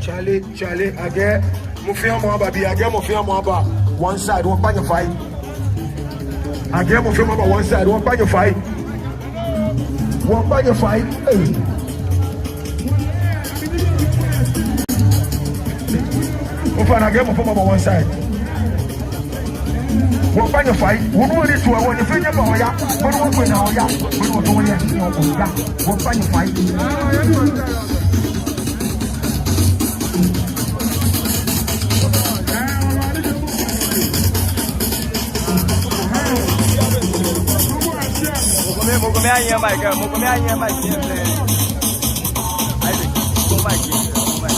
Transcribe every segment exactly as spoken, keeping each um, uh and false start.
Chale, chale, akɛ mɔ fɛɛ mɔ aba biɛ, akɛ mɔ fɛɛ mɔ aba one side, wɔkpa nyɛ fai. Akɛ mɔ fɛɛ mɔ aba one side, wɔkpa nyɛ fai. Wɔkpa nyɛ fai. Ee. Ofainɛ, akɛ mɔ fɛɛ mɔ aba one side. Wɔkpa nyɛ fai. Wɔnu ni tu wɔ, nyɛ fɛɛ nyɛba oya. Bɔ ni wɔkpe naa oya. Bɔ ni wɔtɔ wɔya. Wɔkpa nyɛ fai. Mɔ kome, mɔ kome anyiɛ mic, mɔ kome anyiɛ mic. Ayi, mɔ mic, mɔ mic.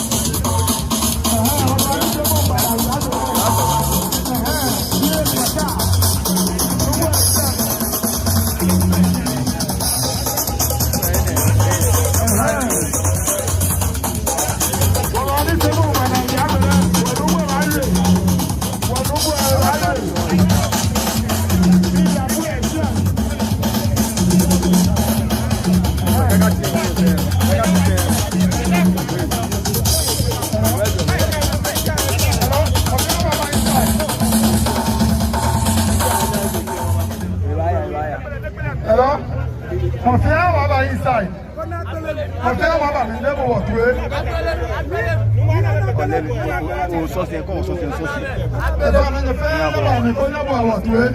Hello? Mɔ fɛɛ mɔ aba inside. Mɔ fɛɛ mɔ aba mli, ni ebo wɔ toi. Ole, o, o, sɔse, kɔ, sɔse, sɔse. Eba ni nyɛ fɛɛ mɔ aba mli, koni ebo wɔ toi.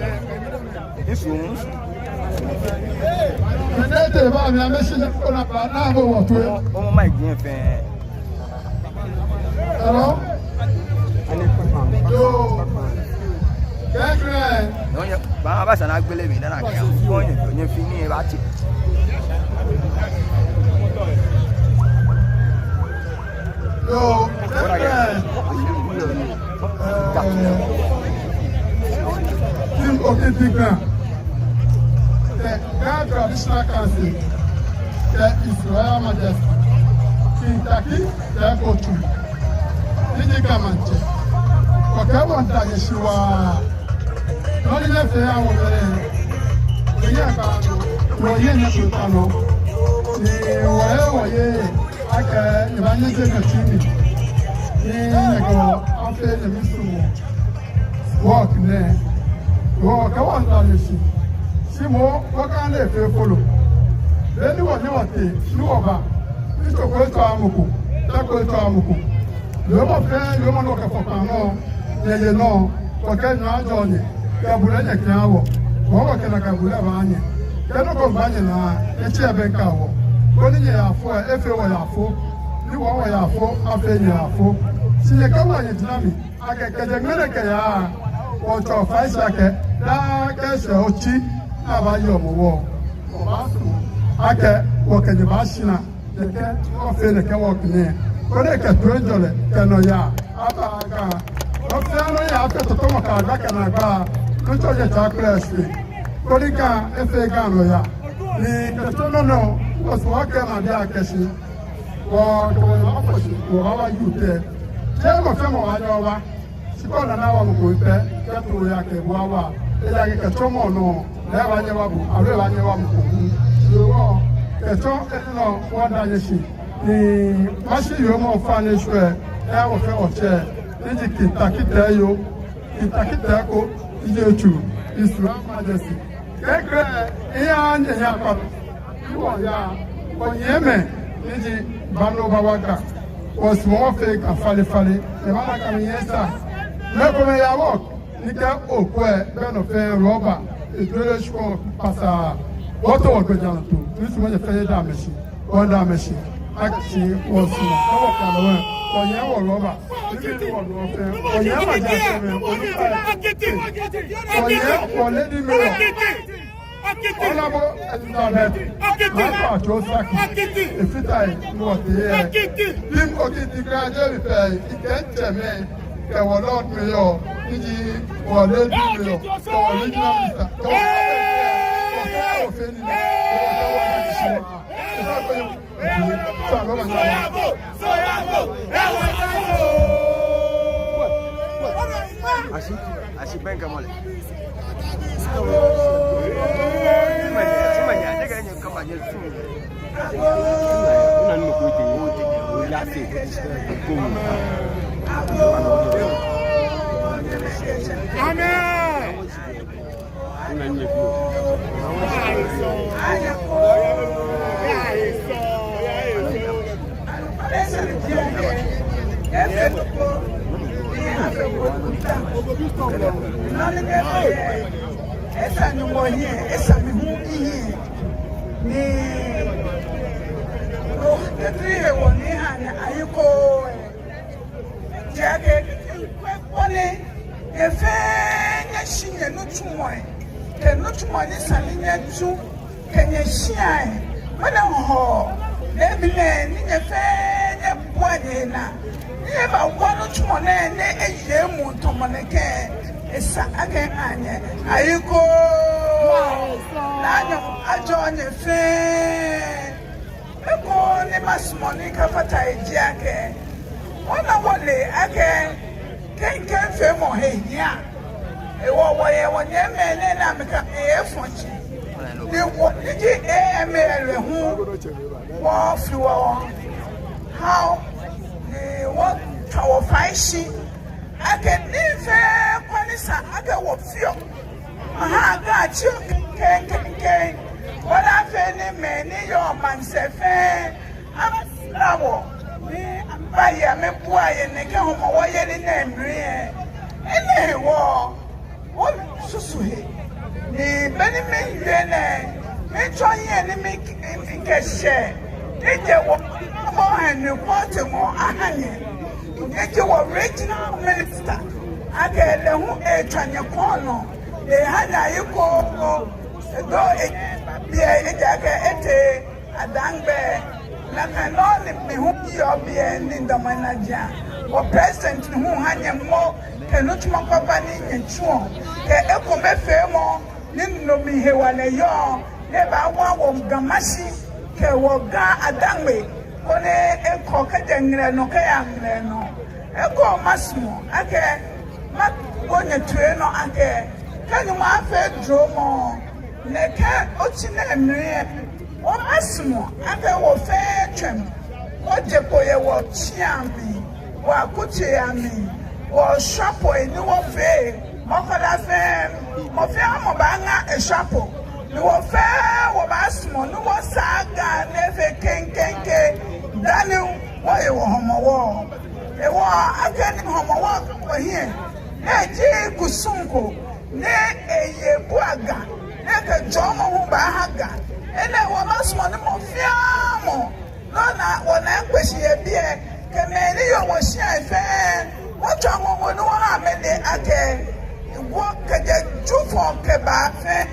Isu. Mɛni tee ba mli, amɛshi ni koni aba, ni ebo wɔ toi. O, o, mic yɛ fɛɛ. Hello? Yoo. Kɛkɛlɛ. Nyɛ, ba, ba sa na gbele mi, na na kɛ. Ko nyɛ, nyɛ fini ba ti. Yoo, kɛkɛlɛ. Ɛɛ, King Okidi Ga. The Ga Traditional Council, kɛ His Royal Majesty King Tackie Teiko Tsuru, ni ji Ga Maŋtsɛ, wɔkɛɛ wɔmiida nyɛ shi waa. Nɔ ni nyɛfee yɛ wɔmli nɛɛ, wɔyɛ akpa, wɔyɛ nyɛ kpakpa nɔ. Ni wɔyɛ, wɔyɛ akɛ nyɛbaanyɛ nyɛje nyɛtsu mli, ni nyɛkɛ wɔ afee nyɛmisuɔmɔ. Wɔkɛ nɛɛ, wɔkɛɛ wɔmiida nyɛ shi. Shi moŋ, wɔkane efee folo. Be ni wɔnyɛ wɔtee, ni wɔba, ni tso ko etswa mɔ ko, ta ko etswa mɔ ko. Wiemɔ fɛɛ wiemɔ ni wɔkɛfɔ kpaa nɔ, nyɛye nɔ, wɔkɛɛ nyɛaajɔɔ nyɛ, kɛ bulɛ nyɛkɛha wɔ, wɔ wɔkɛ nakai bulɛ baaha nyɛ. Kɛ nɔ ko miigba nyɛnaa, nyɛtsi ebɛŋkɛ wɔ. Koni nyɛyaafo lɛ efee wɔyaafo, ni wɔ wɔyaafo afee nyɛyaafo. Shi nyɛkawula nyɛjina mli akɛ kɛjɛ ŋmɛnɛ kɛyaa, wɔtsɔɔ fai shi akɛ daa kɛ eshwɛ otsi ni abaaye Hɔmɔwɔ, wɔbaasumɔ akɛ wɔkɛ nyɛ baashara, nɛkɛ wɔfee nɛkɛ wɔkɛ nɛɛ, koni ekɛ toiŋjɔlɛ kɛ nɔyaa aba Ga. Nɔ fɛɛ nɔ ni afee tɔtɔmɔ kɛ agba kɛ naagba, Nuŋtsɔ Nyɔŋmɔ tsa kpɛlɛ shi, koni Ga efee Ga nɔyaa. Ni kɛtsɔ nɔ nɔ, wɔsumɔɔ akɛ maŋ diɛŋtsɛ akɛ shi, wɔ, wɔbaafɔ shi, wɔbaawa yutɛ. Jeee mɔ fɛɛ mɔ baanyɛ aba. Shi kɛ ona ni awa mɔ ko pɛ, kɛ too ya kɛ bo awa. Ejaakɛ kɛtsɔ mɔ nɔ, ni ebaanyɛ ewa bo, aloo ebaanyɛ ewa mɔ ko hu. Yoo, kɛtsɔ enɛ nɔ, wɔmiida nyɛ shi. Ni mashi yoo mɔ fɛɛ ni eshwɛ, eya wɔfɛɛ wɔtsɛ, ni ji King Tackie Teiko, King Tackie Teiko, ni ji Tsuru, His Royal Majesty. Kɛkɛ, eya nyɛ ya kpa. Ni wɔya, wɔnyɛmimɛi, ni ji Ba Nɔ Ba Wa Ga. Wɔsumɔɔ wɔfee Ga falefale, ni mama kami yɛ sa. Mɛi komɛi yaa wɔ, ni kɛ okwɛ, be nɔ fɛɛ rɔba, etoo lɛ shikɔ pasaa. Wɔto wɔgbɛjianɔtoo, ni sumɔɔ nyɛ fɛɛ nyɛda amɛ shi, wɔda amɛ shi. Akɛ shi wɔsumɔɔ, kɛ wɔkɛ lɛ wɛ, wɔnyɛ wɔ rɔba, ni kɛ wɔ nɔ fɛɛ, wɔnyɛ wɔja fɛɛ, wɔnyɛ wɔ lady mayor. Honorable Elizabeth Martha Tsosaki, efata he ni wɔtee yɛ. King Okidi Ga jɛ bi pɛ, ekɛ tsɛmɛi, kɛ wɔ Lord Mayor, ni ji wɔ Lady Mayor, kɛ wɔ Regional Minister, kɛ wɔ, kɛ wɔ fɛɛ ni, kɛ wɔ fɛɛ ni. Ashi, ashi bɛŋkɛ mɔ lɛ. Ashi manya, ashi manya, ne ka nyɛ kama nyɛ su. Ona ni mɔ ko te, o te, o ya. Amen. Esa Nyɔŋmɔ hiɛ, esa mi hu mihiɛ. Ni, oh, titri hewɔ ni ha ni ayekoo. Ejaakɛ, kwɛ bɔ ni, nyɛ fɛɛ nyɛshi nyɛnitsumɔi, kɛ nitsumɔ ni sa ni nyɛtsu, kɛ nyɛshiai, mɛni hewɔ, be mli nɛɛ, ni nyɛ fɛɛ nyɛbua nyɛhe naa, ni nyɛbawo nitsumɔ nɛɛ, ni eye emuu tamɔ nɛkɛ, esa akɛ aha nyɛ ayekoo. Naa Nyɔŋmɔ ajɔɔ nyɛ fɛɛ. Eko ni masumɔ ni kafata he ji akɛ, wɔna wɔle akɛ klɛŋklɛŋ feemɔ he hiaa. Hewɔ wɔyɛ wɔnyɛmimɛi nɛɛ ni amɛkɛ amɛhe efɔ shi. Ni wɔ ni ji A M A lɛ hu, wɔfee wɔhao, ni wɔtsa wɔfai shi akɛ nii fɛɛ kwɛ ni sa akɛ wɔfeɔ. Aha, Ga tsi o klɛŋklɛŋ. Wɔna fɛɛ ni mɛi ni yɔɔ maŋsɛɛ fɛɛ, amɛsra wɔ. Ni amɛbaye amɛbua yɛ nɛkɛ Hɔmɔwɔ yeli nɛɛ mli lɛ. Enɛ hewɔ, wɔsusu he. Ni be ni miwie nɛɛ, mitsɔ hiɛ ni mi, mikɛshɛ. Ni je wɔ, wɔhe ni kɔɔte mɔ aha nyɛ. Ni ji wɔ regional minister, akɛ lɛ hu etswa nyɛ kɔɔnɔ, lɛ ha nyɛ ayekoo, edo e, biɛ ejaakɛ etee Adaŋme, nakai nɔŋŋ ni mi hu miyɔɔ biɛ ni midamɔ najiaŋ. Wɔ president hu ha nyɛ mɔ, kɛ nitsumɔ kpakpa ni nyɛtsuɔ, kɛ ekomefeemɔ, ni no mli hewalɛ yɔɔ, ni ebaawa wɔ Ga Mashi, kɛ wɔ Ga Adaŋme, koni ekɔ kɛjɛ ŋlɛnɔ kɛya ŋlɛnɔ. Eko masumɔ akɛ mawo nyɛ toi nɔ akɛ, kɛ Nyɔŋmɔ afee dromɔ, nɛkɛ otsi nɛɛ mli lɛ, wɔbaasumɔ akɛ wɔ fɛɛ tswɛm, wɔje kpo yɛ wɔtsui amli, wɔakutsei amli, wɔshwapoi ni wɔfee, mɔ ko da fɛɛ, mɔ fɛɛ mɔ baaŋa eshwapo. Ni wɔ fɛɛ wɔbaasumɔ ni wɔsaa Ga nɛɛ fɛɛ klɛŋklɛŋ dani wɔye wɔ Hɔmɔwɔ. Hewɔ akɛni Hɔmɔwɔ kɛ wɔhiɛ, ni eji kusum ko, ni eye ebua Ga, ni ekɛ jɔɔmɔ hu baaha Ga. Enɛ wɔbaasumɔ ni mɔ fɛɛ mɔ, nɔ ni wɔna ekpe shi yɛ biɛ, kɛ mɛi ni yɔɔ wɔshiai fɛɛ, wɔtswa ŋɔŋɔ ni wɔha amɛle akɛ, wɔ kɛjɛ Jufɔ kɛba fɛɛ,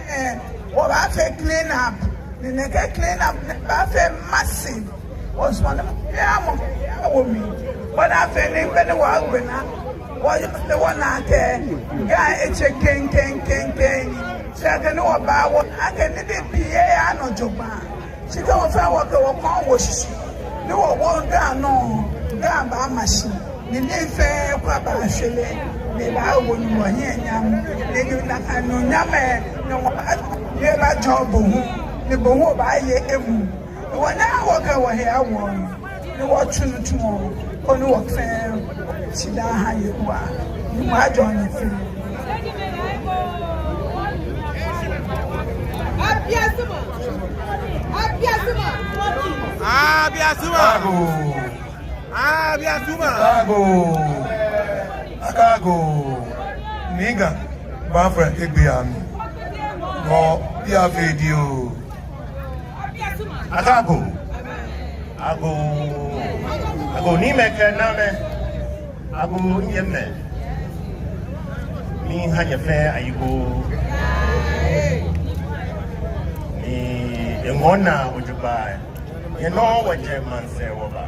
wɔbaafee clean up. Ni nɛkɛ clean up nɛɛ baafee massive. Wɔsumɔɔ ni mɔ fɛɛ mɔ awo mli. Wɔna fɛɛ ni be ni wɔgbe naa, wɔyɔse wɔna akɛ Ga etse klɛŋklɛŋ. Shi akɛni wɔba wɔna akɛ nibii pii eyaaa nɔ jogbaŋŋ. Shi kɛ wɔ fɛɛ wɔkɛ wɔkɔŋ wo shishi, ni wɔwo Ga nɔ, Ga baama shi, ni nii fɛɛ kwraa baashwere, ni ebaawo Nyɔŋmɔ hiɛ nyam, ni nakai anunyam lɛ, Nyɔŋmɔ baa, ni ebaajɔɔ bo hu, ni bo hu obaaye emuu. Wɔnyɛŋ wɔkɛ wɔhe awo, ni wɔtsu nitsumɔ, koni wɔ fɛɛ shidaa aha Yehowa. Nyɔŋmɔ ajɔɔ nyɛ fɛɛ. Abiasuma. Abiasuma. Agoo. Abiasuma. Agoo. Akɛ agoo. Ni Ga baafee egbe ami. Nɔ bi afee di oo. Akɛ agoo. Agoo. Agoo nyɛmimɛi kɛ naamɛi. Agoo nyɛmimɛi. Miiha nyɛ fɛɛ ayekoo. Ni eŋɔɔ naa ojogbaŋŋ. Nyɛnɔ wɔjɛ maŋsɛɛ wɔba.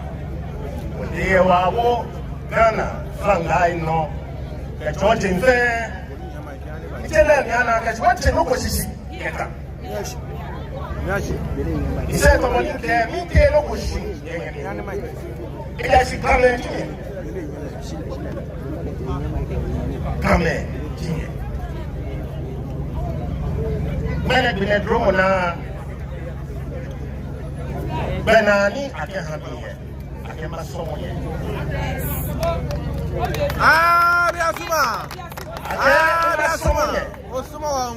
Wɔtee wɔwo Ghana flaŋaa lɛ nɔ. Kɛtsɔ jeŋ fɛɛ. Mitsɛ lɛ ni ana kɛtsɔ tsɛ nɔ ko shishi. Kɛka. Misɛɛ tamɔ ni kɛ mitee nɔ ko shi. Ejaakɛ shi Gamɛi ji nyɛ. Gamɛi ji nyɛ. Mɛni gbi nɛɛ dromɔ naa. Gbɛnaa ni akɛha mi yɛ. Akɛ masɔmɔ nyɛ. Aa, biasuma. Akɛ masɔmɔ nyɛ. Osumɔɔ wɔ.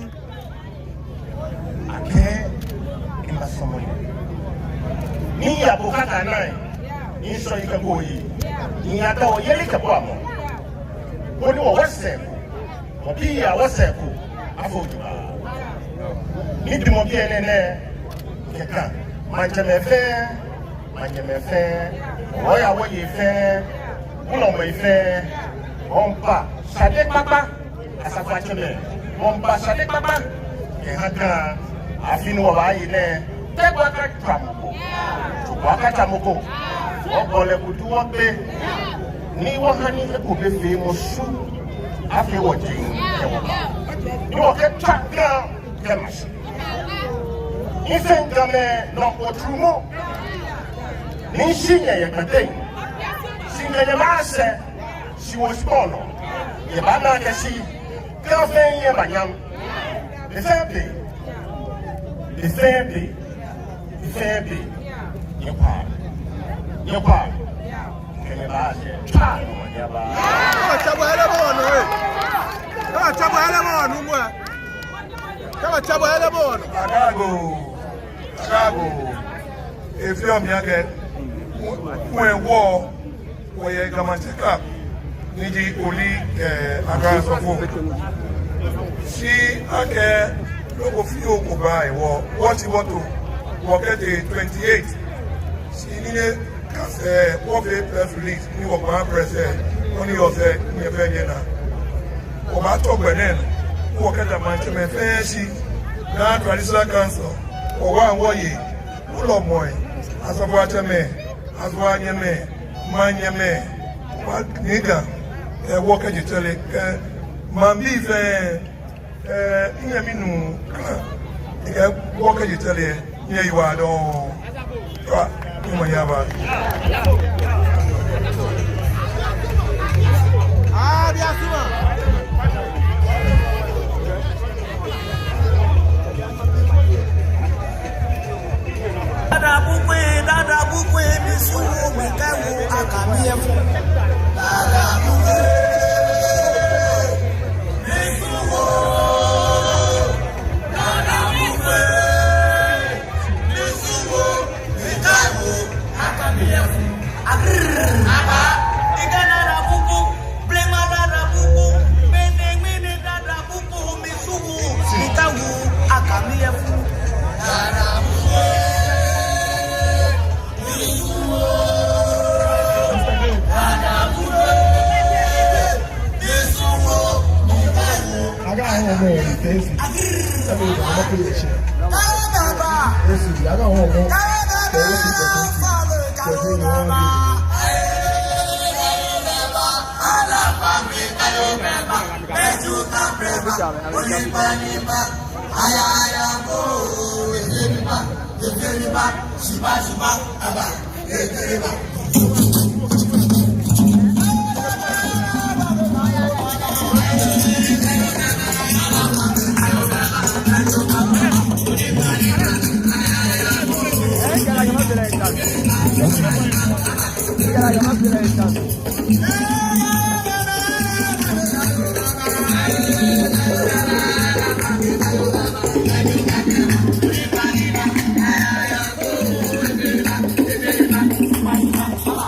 Akɛ masɔmɔ nyɛ. Ni ya bo kaka nai. Ni sɔ yi kɛ bo yi. Ni ya ta o yeli kɛ bo amɔ. Koni wɔ wɔsɛɛ ko. Mɔ bi ya wɔsɛɛ ko, afɔ jogbaŋŋ. Ni dimɔ bi enɛ nɛ, kɛkɛ, maŋtsɛmɛi fɛɛ, manyɛmɛi fɛɛ, wɔya wɔye fɛɛ, wulɔmɛi fɛɛ, wɔmiiba shade kpakpa, asafoiatsɛmɛi, wɔmiiba shade kpakpa, kɛha Ga, afi ni wɔbaaye nɛ, tɛ gbɔ ka tsa mɔ ko. Tso gbɔ ka tsa mɔ ko. Wɔbɔ lɛ kutu wɔkpe. Ni wɔha ni eko bɛ fee mɔ su. Afee wɔjeŋ kɛ wɔba. Ni wɔkɛ tsa Ga kɛ ma shi. Ni fɛɛ Gamɛi nɔ otrumɔ. Ni shi nyɛ yɛ kpɛtɛ. Shi nyɛ yɛ ma sɛ. Shi wɔ shi bɔ nɔ. Yɛ ba na kɛ shi. Ga fɛɛ yɛ ba nyam. Be fɛɛ be. Be fɛɛ be. Be fɛɛ be. Nyɛkwa. Nyɛkwa. Kɛ nyɛba shɛ. Tsa nɔ nyɛba. Kaba tsa bɔ yɛlɛ mɔ nɔ ee. Kaba tsa bɔ yɛlɛ mɔ nɔ mɔ. Kaba tsa bɔ yɛlɛ mɔ nɔ. Agoo. Agoo. Efeɔ mi akɛ. Wɔ, wɔ. Wɔyɛ Ga Maŋtsɛ Cup ni ji Oli, eh, Aga Sɔfo. Shi akɛ loko fioo ko ba wɔ, wɔtsi wɔto, wɔkɛtee twenty-eight. Shi ni nyɛkase, wɔfee press release, ni wɔkpa press, eh, koni yɔɔ sɛɛ, nyɛ fɛɛ nyɛna. Wɔbaatɔ gbɛ nɛɛ nɔ, ni wɔkɛda maŋtsɛmɛi fɛɛ shi, Ga Traditional Council, wɔwa wɔye, wulɔmɛi, asafoiatsɛmɛi, asafoianyɛmɛi, manyɛmɛi, wa ni Ga, eh, wɔkɛ jetsɛrɛ, eh, maŋbii fɛɛ, eh, nyɛmi nuu, eh, wɔkɛ jetsɛrɛ, nyɛyiwaladɔŋŋ. Wa, ni mɔ yaba. Ah, biasuma. Dada Bukwe, Dada Bukwe, misuwo, mikaiwo, akamiye fu. Dada Bukwe, misuwo, Dada Bukwe, misuwo, mikaiwo, akamiye fu. Aba, ida Dada Bukwe. Blema Dada Bukwe, mene, mene Dada Bukwe, misuwo, mikaiwo, akamiye fu. Dada Bukwe, misuwo, Dada Bukwe, misuwo, mikaiwo. Aga ahụ ọmụ ya, ite esi. Sabe, ọmụ kwuru echi. Esi, aga ahụ ọmụ. Esi, esi, esi.